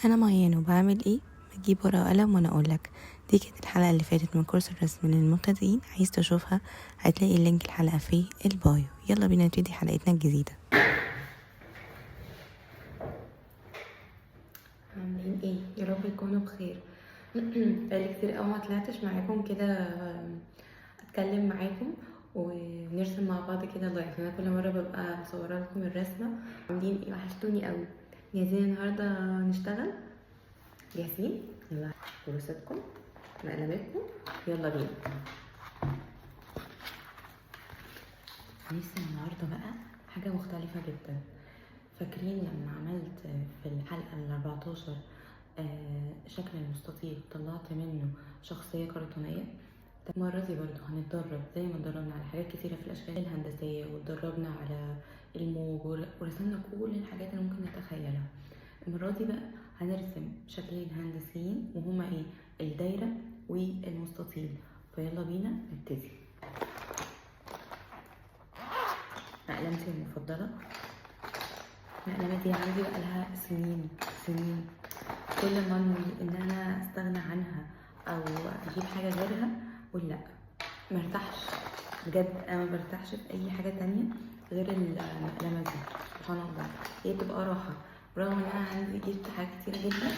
انا ميان وبعمل ايه؟ بجيب ورقة وقلم وانا اقولك. دي كانت الحلقة اللي فاتت من كورس الرسم للمبتدئين، عايز تشوفها هتلاقي ال link الحلقة في ال bio. يلا بينا نبتدي حلقتنا الجديدة. عاملين ايه؟ يا رب تكونوا بخير. بقالي كتير قوي ما طلعتش معاكم كده اتكلم معاكم ونرسم مع بعض كده live. انا كل مرة ببقى مصوره لكم الرسمة. عاملين ايه؟ وحشتوني قوي. جاهزين النهارده نشتغل؟ جاهزين؟ يلا كراساتكم مقلمتكم، يلا بينا نرسم النهارده بقى حاجة مختلفة جدا. فاكرين لما عملت في الحلقة ال 14 شكل المستطيل طلعت منه شخصية كرتونيه؟ المرة دي برضو هنتدرب زي ما اتدربنا على حاجات كتيرة في الأشكال الهندسية، واتدربنا على الموج ورسمنا كل الحاجات اللي ممكن نتخيلها. المرة دي بقى هنرسم شكلين هندسيين وهما ايه؟ الدايرة والمستطيل. فيلا بينا نبتدي. مقلمتي المفضلة، المقلمة دي عندي بقالها سنين سنين، كل ما انوي ان انا استغنى عنها او اجيب حاجة غيرها قول لا، مرتاحش بجد. انا ما برتاحش في اي حاجة تانية غير المقلمه دي، سبحان الله هي بتبقى راحة، برغم ان انا عندي جبت حاجات كتير جدا،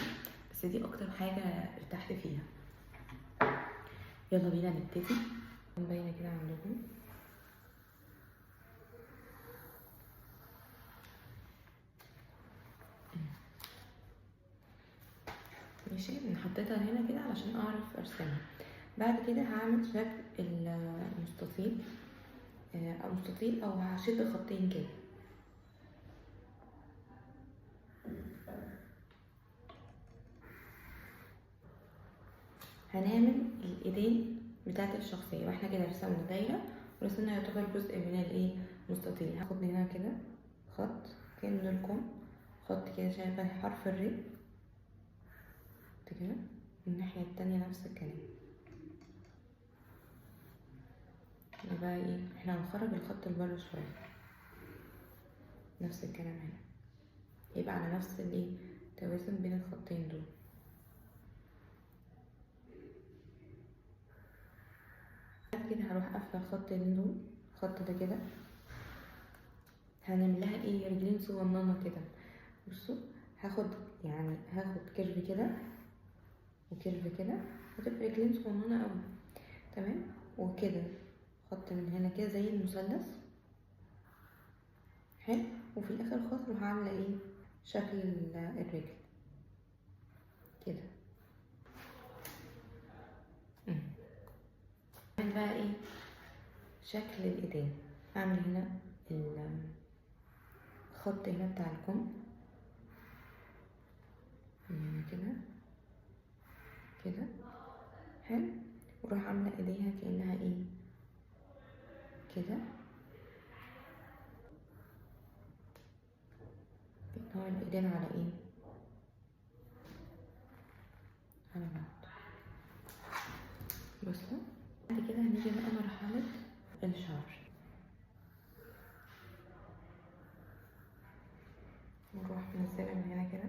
بس دي اكتر حاجة ارتحت فيها. يلا بينا نبتدي. باينة كده عندكم. ماشي، انا حطيتها هنا كده علشان اعرف ارسمها. بعد كده هعمل شكل المستطيل، او مستطيل، او هشد خطين كده. هنعمل الايدين بتاعت الشخصية، واحنا كده رسمنا دايرة ورسمنا يعتبر جزء من الايه مستطيل. هاخد من هنا كده خط كأنه الكم، خط كده شبه حرف الر كده، والناحية التانية نفس الكلام. يبقى ايه، احنا هنخرج الخط لبره شوية، نفس الكلام هنا، يبقى على نفس الايه توازن بين الخطين دول. بعد كده هروح قافله الخطين دول، الخط ده كده هنعمل لها ايه، رجلين صغننه كده. بصوا هاخد curve كده و curve كده، هتبقى رجلين صغننه قوي، تمام. وكده خط من هنا كده زي المثلث، حلو. وفي الاخر خالص اروح عامله ايه، شكل الرجل كده. اعمل بقى ايه شكل الايدين. اعمل هنا الخط هنا بتاع الكم من هنا كده كده، حلو. واروح عامله ايديها كانها ايه كده، هو الايدين على ايه، على بعض. بصوا بعد كده هنيجي بقى مرحلة الشعر. نروح منزلها من هنا كده،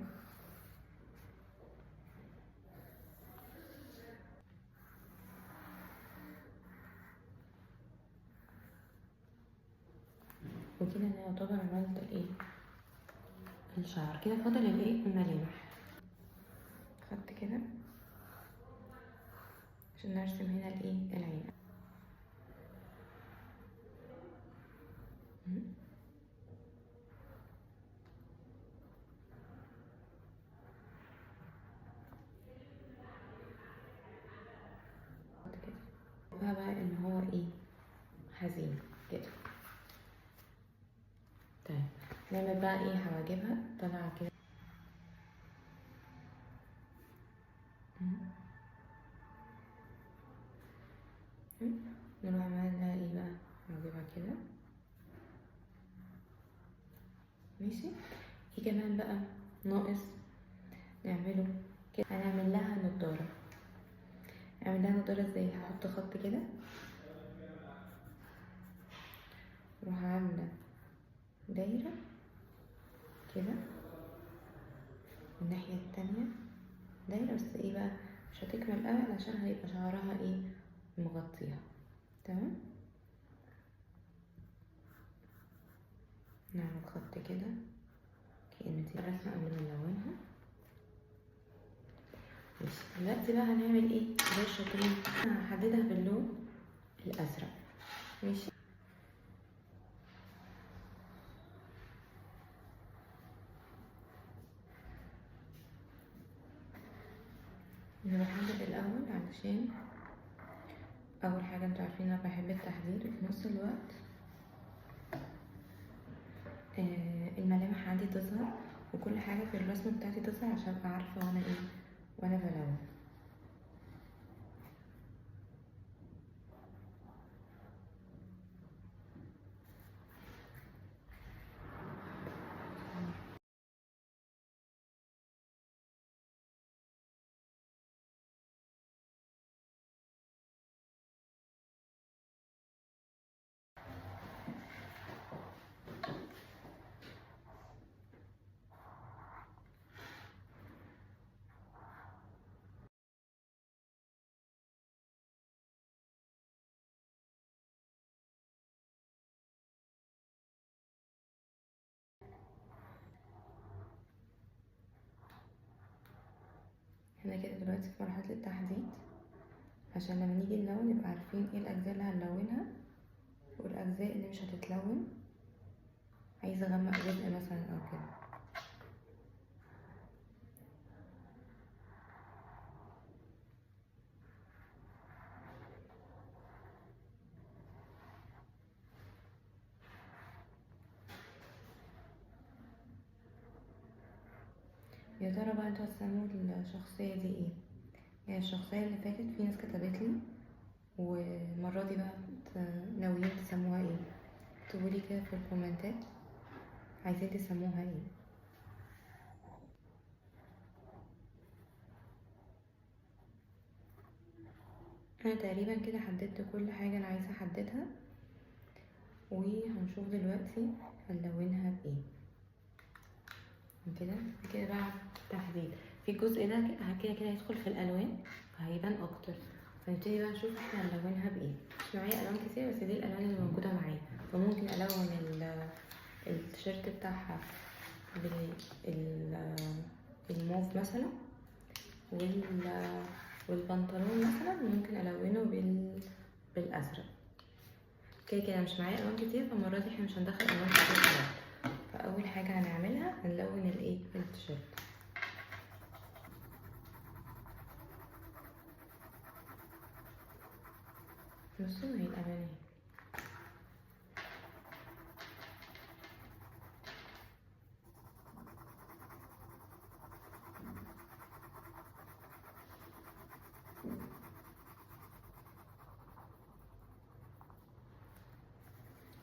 وكده انا يعتبر عملت الايه الشعر كده. فاضل الايه الملامح. خدت كده عشان نرسم هنا الايه العين. كده بقى ان هو ايه حزين كده. طيب نعمل بقى ايه حواجبها طالعه كده. نروح عملنا ايه بقى حواجبها كده، ماشي. ايه كمان بقى ناقص نعمله كده؟ هنعمل لها نضاره. اعمل لها نضاره ازاي؟ هحط خط كده واروح عامله دايرة كده والناحية التانية دايرة، بس ايه بقى مش هتكمل قوي علشان هيبقى شعرها ايه مغطيها. تمام، نعمل خط كده كأن دي الرسمة قبل ما نلونها. ماشي، دلوقتي بقى هنعمل ايه زي الشاطرين؟ هحددها باللون الازرق. ماشي، انا بحدد الاول علشان اول حاجة انتوا عارفين انا بحب التحديد، وفي نفس الوقت الملامح عندي تظهر وكل حاجة في الرسمة بتاعتي تظهر عشان ابقى عارفه وانا ايه وانا بلون. احنا كده دلوقتي في مرحلة التحديد عشان لما نيجي نلون نبقى عارفين ايه الأجزاء اللي هنلونها والأجزاء اللي مش هتتلون. عايزة اغمق جزء مثلا او كده. يا ترى بقى انتوا هتسموا الشخصية دي ايه؟ يعني الشخصية اللي فاتت في ناس كتبت لي، والمرة دي بقى ناويين تسموها ايه؟ اكتبولي كده في الكومنتات عايزين تسموها ايه. انا تقريبا كده حددت كل حاجة انا عايزة احددها، وهنشوف دلوقتي هنلونها بايه. كده كده بقى تحديد في الجزء ده كده كده هيدخل في الالوان فهيبان اكتر. فنبتدي بقى نشوف احنا هنلونها بايه. مش معايا الوان كتير بس دي الالوان اللي موجودة معايا، فممكن الون التيشيرت بتاعها بالموف مثلا، والبنطلون مثلا ممكن الونه بالازرق. كده كده مش معايا الوان كتير، فالمره دي احنا مش هندخل الوان كتير في بعض. فاول حاجة هنعملها هنلون الايه التيشيرت. بصوا هي الالوان اهي.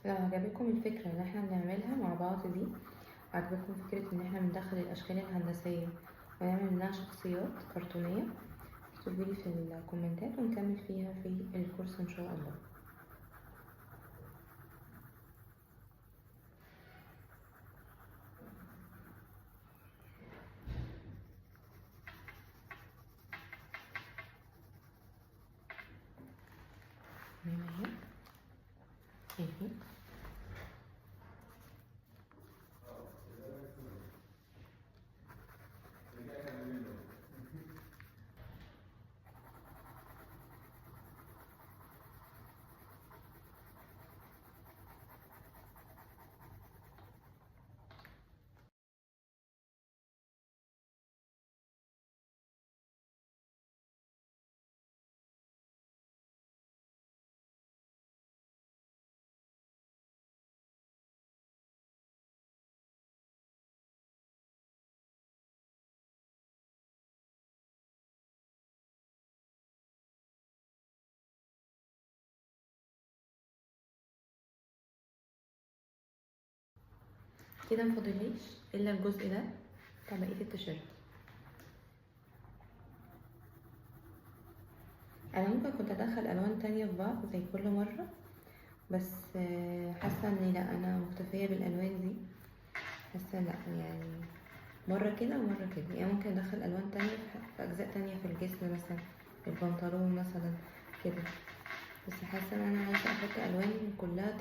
لو عجبتكم الفكرة اللي احنا بنعملها مع بعض دي، وعجبتكم فكرة ان احنا بندخل الاشكال الهندسية ونعمل منها شخصيات كرتونية، اكتبولي في الكومنتات ونكمل فيها في الكورس ان شاء الله. تمام اهي، شايفين؟ كده مفاضليش الا الجزء ده بتاع بقية التيشيرت. انا ممكن كنت ادخل الوان تانية في بعض زي كل مرة، بس حاسه ان لا، انا مكتفية بالالوان دي، حاسه لا يعني مرة كده ومرة كده، يعني ممكن ادخل الوان تانية في اجزاء تانية في الجسم، مثلا البنطلون مثلا كده. بس حاسة ان انا عايزة احط الوان كلها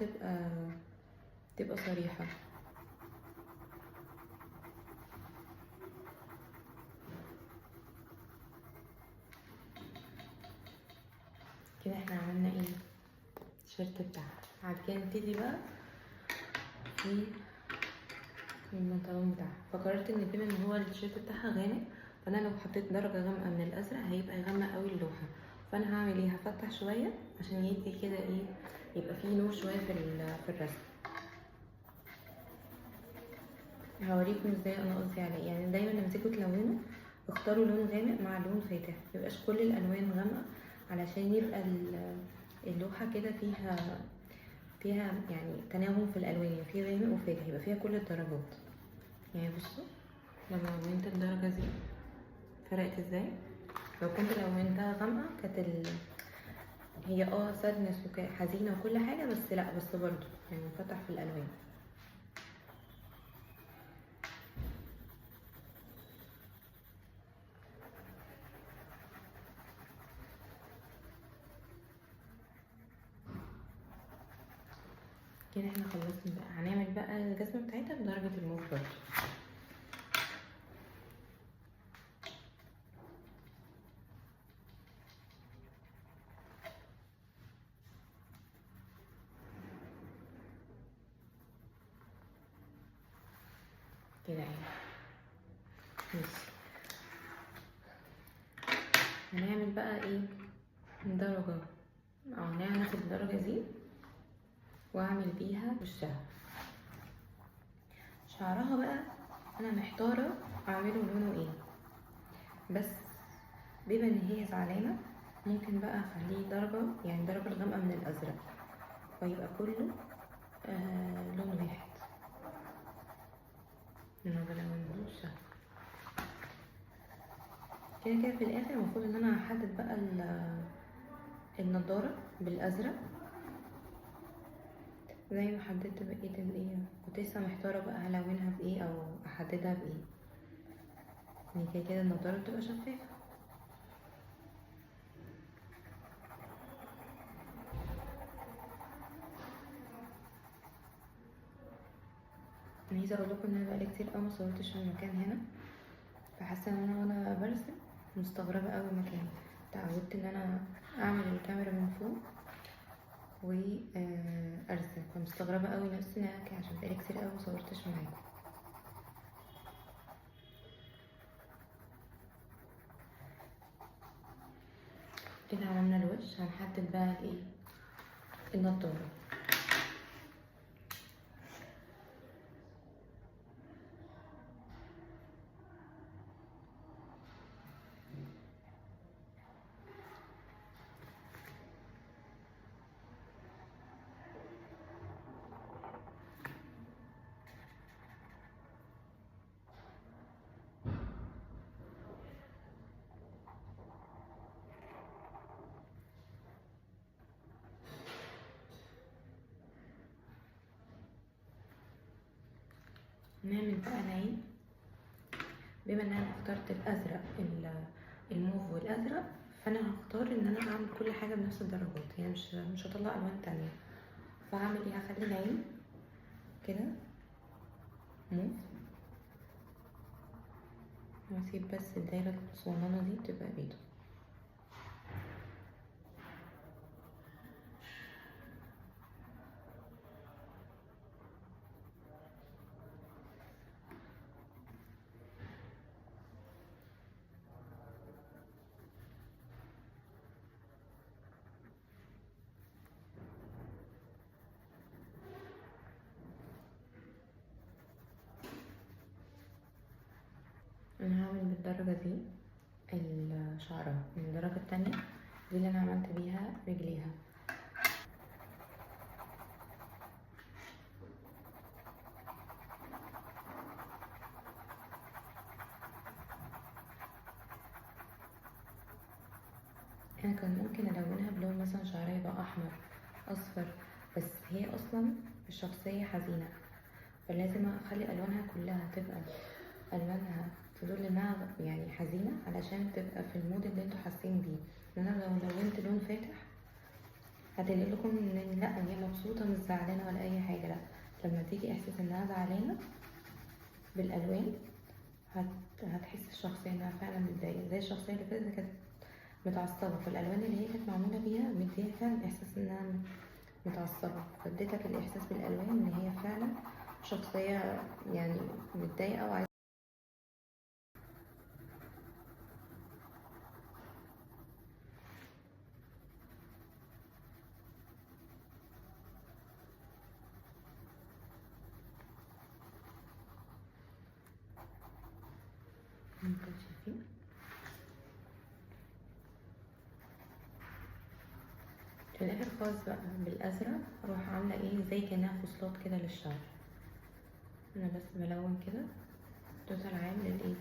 تبقى صريحة. كده احنا عملنا ايه؟ التيشيرت بتاعها. بعد كده نبتدي بقى في البنطلون بتاعها. فقررت ان بما ان هو التيشيرت بتاعها غامق، فانا لو حطيت درجة غامقة من الازرق هيبقى غامق قوي اللوحة. فانا هعمل ايه؟ هفتح شوية عشان يدي كده ايه، يبقى فيه نور شوية في الرسم. هوريكم ازاي انا قصدي على ايه. يعني دايما لما تيجوا تلونوا اختاروا لون غامق مع لون فاتح، ميبقاش كل الالوان غامقة، علشان يبقى اللوحة كده فيها تناغم في الالوان، يعني فيها غامق وفاتح، يبقى فيها كل الدرجات. بصوا لما لونت الدرجة دي فرقت ازاي. لو كنت لونتها غامقة كانت هي سادنس وحزينة وكل حاجة، بس لا، بس برضو فتح في الالوان. كده احنا خلصنا بقى. هنعمل بقى الجزمة بتاعتها بدرجة الموف برضو. كده اهي. ماشي. هنعمل بقى ايه؟ درجة، او هناخد الدرجة دي واعمل بيها وشها. شعرها بقى انا محتارة اعمله لونه ايه، بس بما ان هي زعلانة ممكن بقى اخليه درجة، يعني درجة الغامقة من الازرق، فيبقى كله لون واحد. انا بلون وشها كده كده. في الاخر المفروض ان انا هحدد بقى النضارة بالازرق زي ما حددت بقية الايه. كنت لسه محتارة بقى هلونها بايه او احددها بايه، يعني كده كده النضارة بتبقى شفافة. انا عايزة اقول لكم ان انا بقالي كتير قوي ما صورتش في المكان هنا، فحاسة ان انا وانا برسم مستغربة قوي المكان. تعودت ان انا اعمل الكاميرا من فوق وارسم، فمستغربة قوي نفسي ان انا عشان بقالي كتير قوي ما صورتش معاكم. كده عملنا الوش. هنحدد بقى الايه؟ النضارة. نعمل بقى العين. بما ان انا اخترت الازرق الموف والازرق، فانا هختار ان انا اعمل كل حاجه بنفس الدرجات، يعني مش هطلع الوان تانية. فهعمل ايه؟ هخلي العين كده موف، واسيب بس الدايره الصغننه دي تبقى بيضه. انا هعمل بالدرجة دي الشعرة، من الدرجة التانية دي اللي انا عملت بيها رجليها. انا كان ممكن الونها بلون مثلا شعرها يبقى احمر اصفر، بس هي اصلا الشخصية حزينة، فلازم اخلي الوانها كلها تبقى الوانها تدل انها يعني حزينة، علشان تبقى في ال mood اللي انتوا حاسين بيه. لان انا لو لونت لون فاتح هتنقل لكم ان لا هي مبسوطة مش زعلانة ولا اي حاجة، لا لما تيجي احساس انها زعلانة بالالوان هتحس الشخصية انها فعلا متضايقة، زي الشخصية اللي فاتت كانت متعصبه، فالالوان اللي هي كانت معمولة بيها مديها فعلا احساس انها متعصبه، فاديتك الاحساس بالالوان ان هي فعلا شخصية يعني متضايقة وعايزه. شايفين في الاخر خالص بقى بالازرق اروح عامله ايه زي كانها خصلات كده للشعر. انا بس بلون كده total عام للايه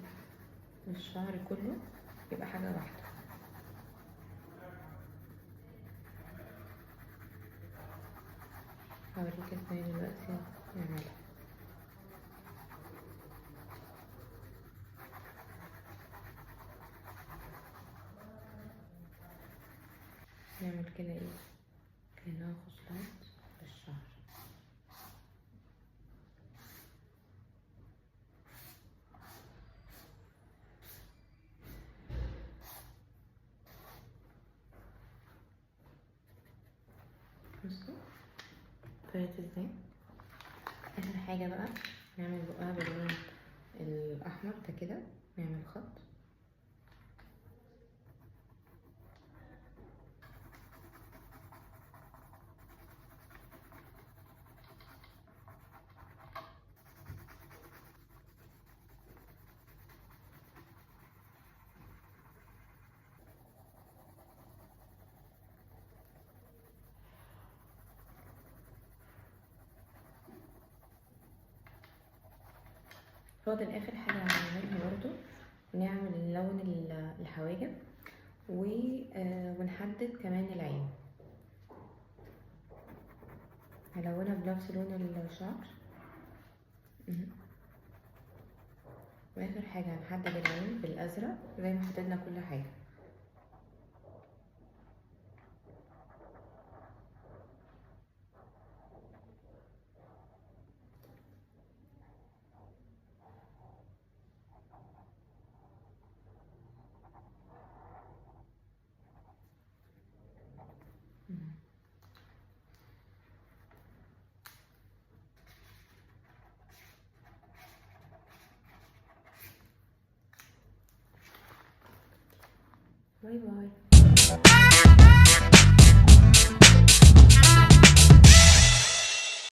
للشعر كله، يبقى حاجة واحدة. هوريك ازاي دلوقتي نعملها. نعمل كده ايه كأنها خصلات للشعر. بصوا طلعت ازاي. اخر حاجة بقى نعمل بقها باللون الاحمر ده كده، نعمل خط فاضل اخر حاجة هنعملها برضو، نعمل لون الحواجب ونحدد كمان العين. هلونها بنفس لون الشعر. واخر حاجة هنحدد العين بالازرق زي ما حددنا كل حاجة. باي باي.